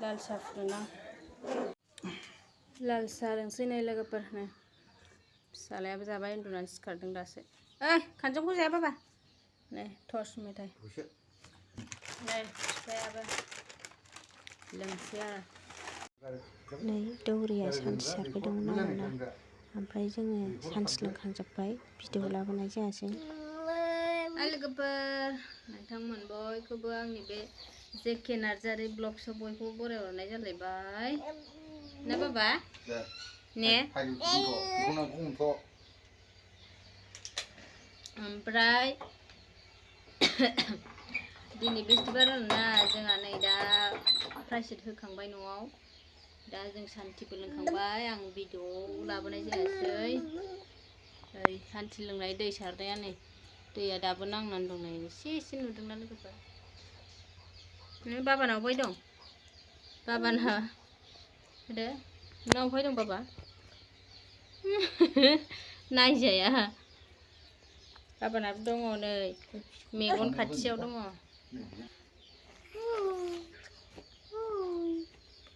लाल साहा फुदुंना लाल साहा लोंसै नै लोगोफोर नै फिसालायाबो जाबाय उन्दुनानै सिखारदों दासो खानजंखौ जाया बाबा नै टर्च मेथाइ नै फिफायाबो लोंसै आरो नै दौरिया सान्स सारफैदोंमोन आरोना ओमफ्राय जोङो सान्स लोंखांजोब्बाय भिडिअ लाबोनाय जायासै लोगोफोर नोंथांमोन बयखौबो आंनि बे जेके नार्जारि ब्लग्सआव बयखौबो बरायहरनाय जालायबाय ना बाबा ने ओमफ्राय दिनै बिस्थिबार ना जोंहा नै दा प्राइसिट होखांबाय न'आव दा जों सान्थिबो लोंखांबाय आं भिडिअ लाबोनाय जायासै ओइ सान्थि लोंनाय दै सारनाया नै दैया दाबो नांनानै दं नै एसे नुदोंना लोगोफोर बाबाना अबहाय दं बाबाना होदो नोंना अबहाय दं बाबा नायजाया बाबानाबो दङ नै मेगन खाथियाव दङ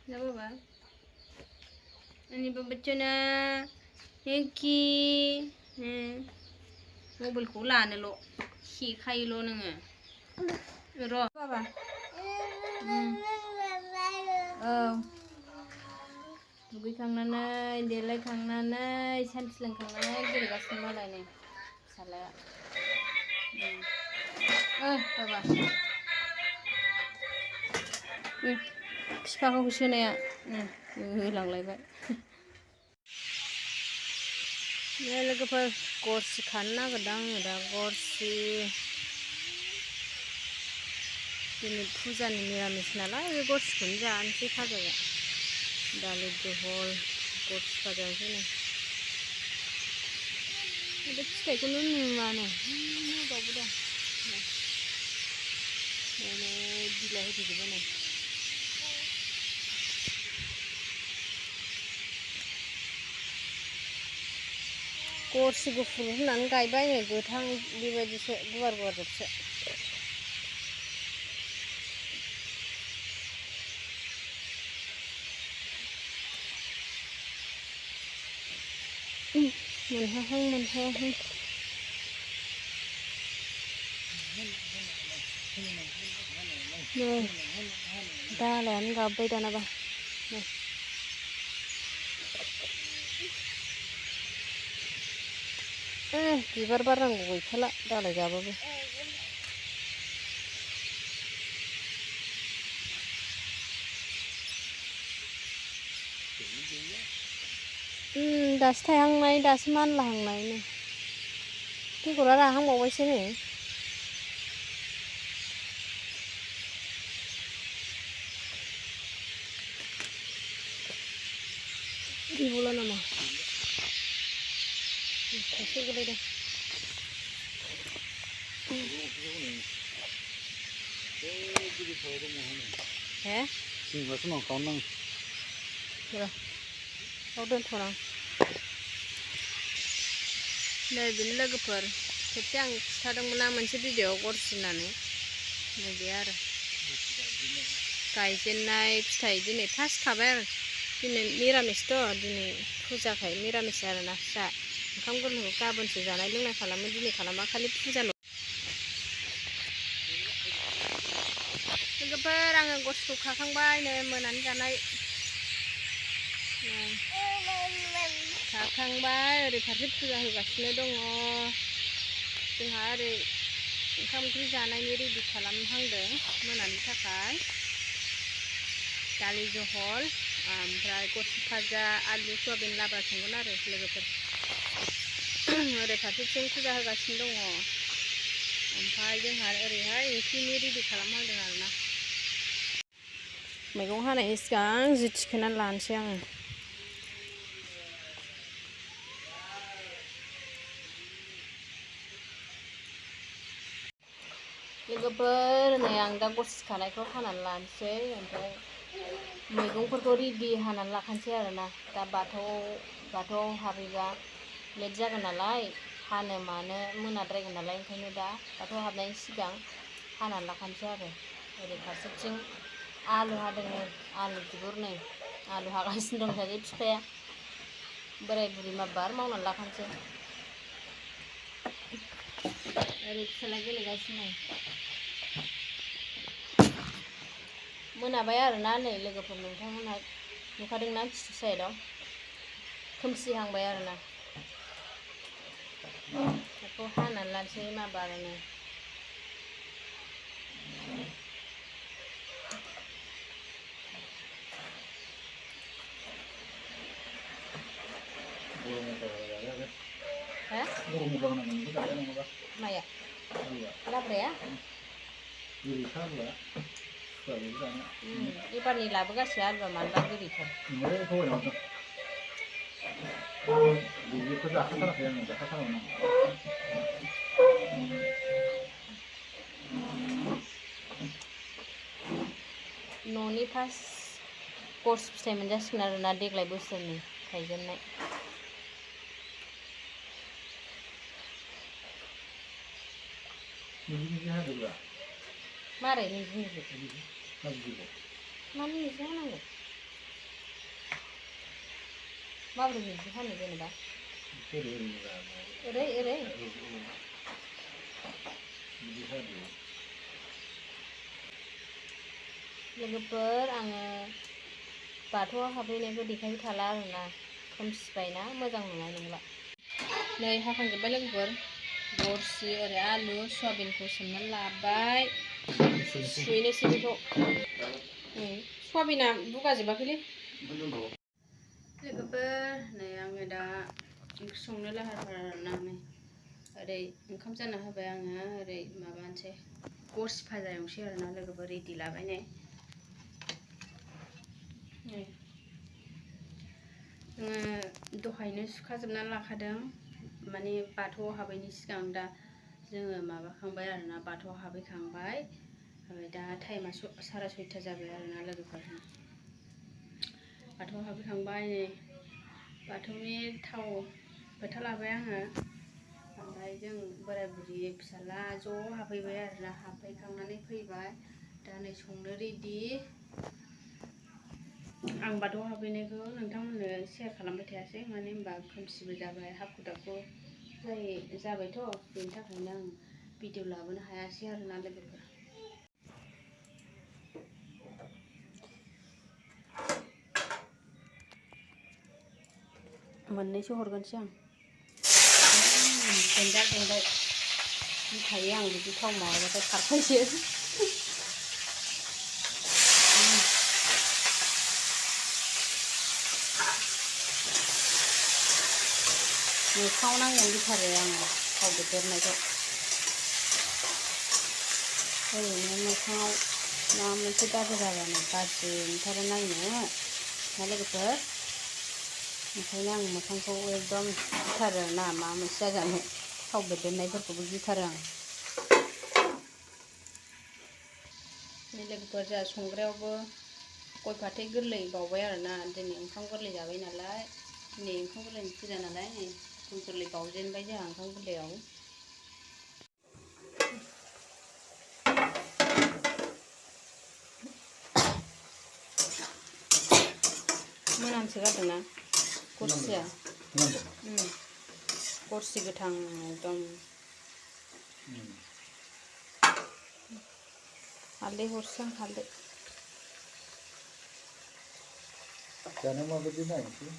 ना बाबा आंनि बाबाचोना हेंखि मबाइलखौ लानोल' सेखायोल' नोङो र' बाबा औ दुगैखांनानै देलायखांनानै सान्थि लोंखांनानै गेलेगासिनो मालाय नै फिसालाया बाबा बिफाखौ होसोनाया होलांलायबाय लोगोफोर गरसि खानो नागिरदों आङो दा गरसि दिनै फुजानि निरामिस नालाय बे गरसिखौनो जानोसै फाजाया दालि जहल गरसि फाजानोसै नै बे फिथाइखौनो नुवानो बावबो दं बिलाइ होफैजोबबाय नै गरसि गुफुर होनानै गायबाय नै गोथां बेबायदिसो गुवार जोबसो मोनहाहां नै दालायानो गाबबाय दानाबा बिबार बारनांगौ गैखाला दालाय गाबाबो दासो थायहांनाय दासो मानलाहांनाय नै बेगरा राहांबावबायसो नै गैबावला नामा थाइसे गोलैदों हे जोंहासो नांखावनां र' बाव दोनथ'नां नै बेनो लोगोफोर खेबसे आं खिथादोंमोन ना मोनसे भिडिअआव गरसि होननानै नैबे आरो गायजेननाय फिथाइ दिनै फार्स्ट खाबाय आरो दिनै निरामिसथ' दिनै फुजाखाय निरामिस आरोना फिसा ओंखाम गोरलैखौ गाबोनसो जानाय लोंनाय खालामो दिनै खालामा खालि फुजाल' लोगोफोर आङो गरसिखौ खाखांबाय नै मोनानि जानाय खाखांबाय ओरै फारसे फुजा होगासिनो दङ जोंहा ओरै ओंखाम ओंख्रि जानायनि रेडि खालामहांदों मोनानि थाखाय दालि जहल ओमफ्राय गरसि भाजा आलु सयाबिन लाब्रा संगोन आरो लोगोफोर ओरै फारसेथिं फुजा होगासिनो दङ ओमफ्राय जोंहा ओरैहाय ओंख्रिनि रेडि खालामहांदों आरोना मैगं हानायनि सिगां जि थिखोनानै लानोसै आङो लोगोफोर नै आं दा गरसि खानायखौ हानानै लानोसै ओमफ्राय मैगंफोरखौ रेडि हानानै लाखानोसै आरोना दा बाथौआव हाबैबा लेट जागोन नालाय हानो मानो मोनाद्रायगोन नालाय ओंखायनो दा बाथौआव हाबनायनि सिगां हानानै लाखानोसै आरो ओरै फारसेथिं आलु हादोंनो आलु बिगुर नै आलु हागासिनो दं सासे बिफाया बोराय बुरि माबार मावनानै लाखानोसै ओरै फिसाला गेलेगासिनो मोनाबाय आरोना नै लोगोफोर नोंथांमोनहा नुखादोंना खिथु साइडआव खोमसिहांबाय आरोना बेखौ हानानै लानोसै माबारनो माया लाब्राया एबारनि लाबोगासिनो आलुआ मानोबा गोदैथार न'नि फार्स्ट गरसि फिथाइ मोनजासिगोन आरोना देग्लाय बोसोरनि थाइजेननाय मारै निजि मानो निजि हानांगौ माबोरै निजि हानो जेनेबा ओरै ओरै लोगोफोर आङो बाथौआव हाबहैनायखौ देखायबाय थाला आरोना खोमसिबायना मोजां नुनाय नंला नै हाखांजोब्बाय लोगोफोर गरसि ओरै आलु सयाबिनखौ सोमनानै लाबाय सुहैनोसै बेखौ सयाबिना बुगाजोबाखैलै लोगोफोर नै आङो दा ओंख्रि संनो लाहार फाहार आरोना नै ओरै ओंखाम जाना होबाय आङो ओरै माबानोसै गरसि भाजा एवनोसै आरोना लोगोफोर रेडि लाबाय नै जोङो दहायनो सुखाजोबनानै लाखादों माने बाथौआव हाबैनि सिगां दा जोङो माबाखांबाय आरोना बाथौआव हाबहैखांबाय ओमफ्राय दा टाइमा 6:30 जाबाय आरोना लोगोफोर बाथौआव हाबहैखांबाय नै बाथौनि थाव फोथा लाबाय आङो ओमफ्राय जों बोराय बुरि फिसाला ज' हाबहैबाय आरोना हाबहैखांनानै फैबाय दा नै संनो रेडि आं बाथौआव हाबहैनायखौ नोंथांमोननो शेयार खालामबाय थायासै मानो होनबा खोमसिबो जाबाय हाखु दाखु जाबायथ' बेनि थाखायनो आं भिडिअ लाबोनो हायासै आरोना लोगोफोर मोननैसो हरगोनसै आं जोंबाय मिथिखायो आं बिदि थाव माबाबाथाय खारखायो मोखाङाव नांगोन गिथारो आङो थाव बेदेरनायखौ ओरैनो मोखाङाव माबा मोनसे दागो जाबानो गाज्रि मोनथारो नायनो ना लोगोफोर ओंखायनो आं मोखांखौ एकदम गिथारो ना माबा मोनसे जाजानो थाव बेदेरनायफोरखौबो गिथारो आं नै लोगोफोर जोंहा संग्रायावबो गय फाथै गोरलै बावबाय आरोना दिनै ओंखाम गोरलै जाबाय नालाय दिनै ओंखाम गोरलैनि फुजा नालाय नै गय गोरलै बावजेनबाय जोंहा ओंखाम गोरलैयाव मोनामसो गारदोंना गरसिया गरसि गोथां एकदम हालदै हरसै आं हालदै जानो माबायदि नायनोसै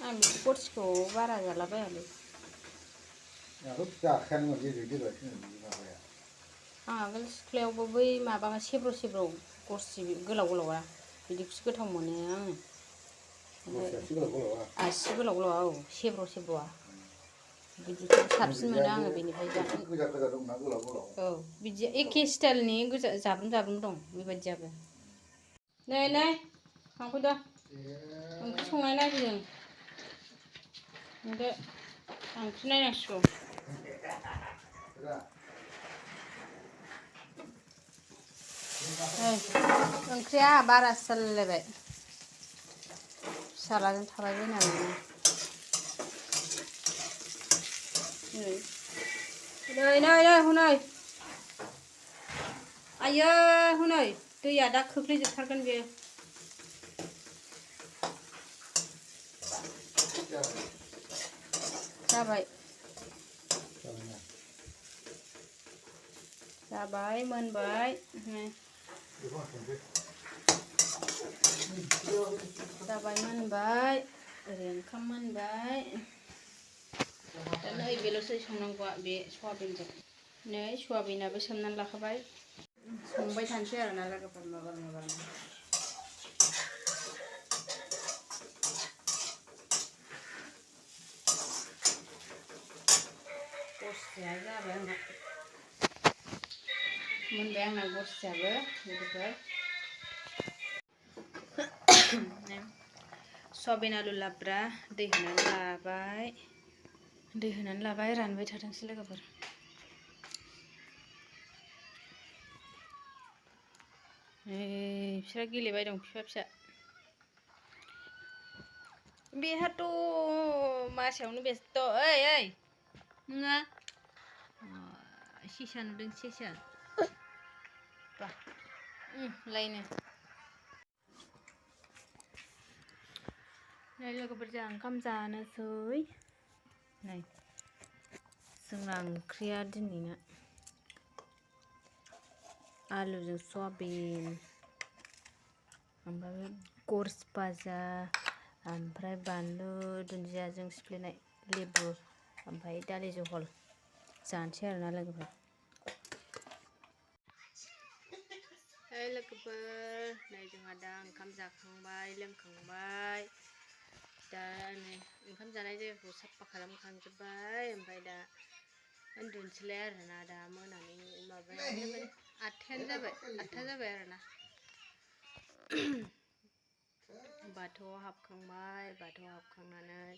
आं बिदि गरसिखौ बारा जालाबायालै आं आगोल सिख्लायावबो बै माबा सेब्र' गरसि गोलाव गोलावा बिदिखौसो गोथाव मोनो आङो आसि गोलाव गोलावा औ सेब्र'आ बिदिखौ साबसिन मोनो आङो बेनिफ्राय औ बिदि एखे स्टाइलनि गोजा जाब्रुं दं बेबायदियाबो नै थांफैदो ओंख्रि संनाय नायफैदों नुदो ओंख्रि नायनांसिगौ ओंख्रिया बारासो जालायलायबाय फिसालाजों थाबाय बायनानै नै हनै आयो हनै दैया दा खोख्लैजोबथारगोन बेयो जाबाय मोनबाय जाबाय मोनबाय ओरै ओंखाम मोनबाय दा नैबेल'सै संनांगौआ बे सयाबिनजों नै सयाबिनाबो सोमनानै लाखाबाय संबाय थानोसै आरोना लोगोफोर माबार गस्लाया जाबाय आंना मोनबाय आंना गस्लायाबो लोगोफोर सयाबिन आलु लाब्रा दै होनानै लाबाय रानबाय थाथोंसै लोगोफोर बिसोर गेलेबाय दं फिसा बेहाथ' मासेयावनो बेस्थ' ओइ नोङा सेसा नुदों सेसा बा लायनो नै लोगोफोर जोंहा ओंखाम जानोसै नै जोंना ओंख्रिया दिनैना आलुजों सयाबिन ओमफ्राय गरसि भाजा ओमफ्राय बानलु दुन्दियाजों सिफ्लेनाय लेबु ओमफ्राय दालि जहल जानोसै आरोना लोगोफोर नै जोंहा दा ओंखाम जाखांबाय लोंखांबाय दा नै ओंखाम जानाय जायगाखौ साफा खालामखांजोब्बाय ओमफ्राय दा उन्दुनोसैलाय आरोना दा मोनानि माबाया आठथा जाबाय आरोना बाथौआव हाबखांबाय बाथौआव हाबखांनानै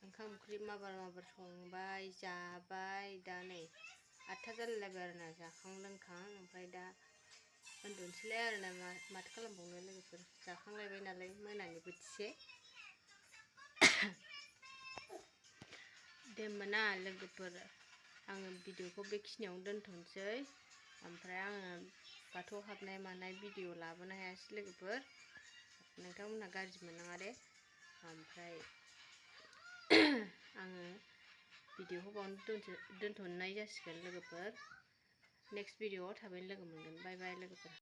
ओंखाम ओंख्रि माबार संबाय जाबाय दा नै 8था जालायलायबाय आरोना जाखां लोंखां ओमफ्राय दा उन्दुनोसैलाय आरोना माथो खालामबावनो लोगोफोर जाखांलायबाय नालाय मोनानि बोथिसे दे होमबा ना लोगोफोर आङो भिडिअखौ बेखिनियावनो दोनथ'नोसै ओमफ्राय आङो बाथौआव हाबनाय मानाय भिडिअ लाबोनो हायासै लोगोफोर नोंथांमोनहा गाज्रि मोननाङा दे ओमफ्राय आङो भिडिअखौ बावनो दोनथ'नाय जासिगोन लोगोफोर नेक्स्ट भिडिअआव थाबैनो लोगो मोनगोन बाय बाय लोगोफोर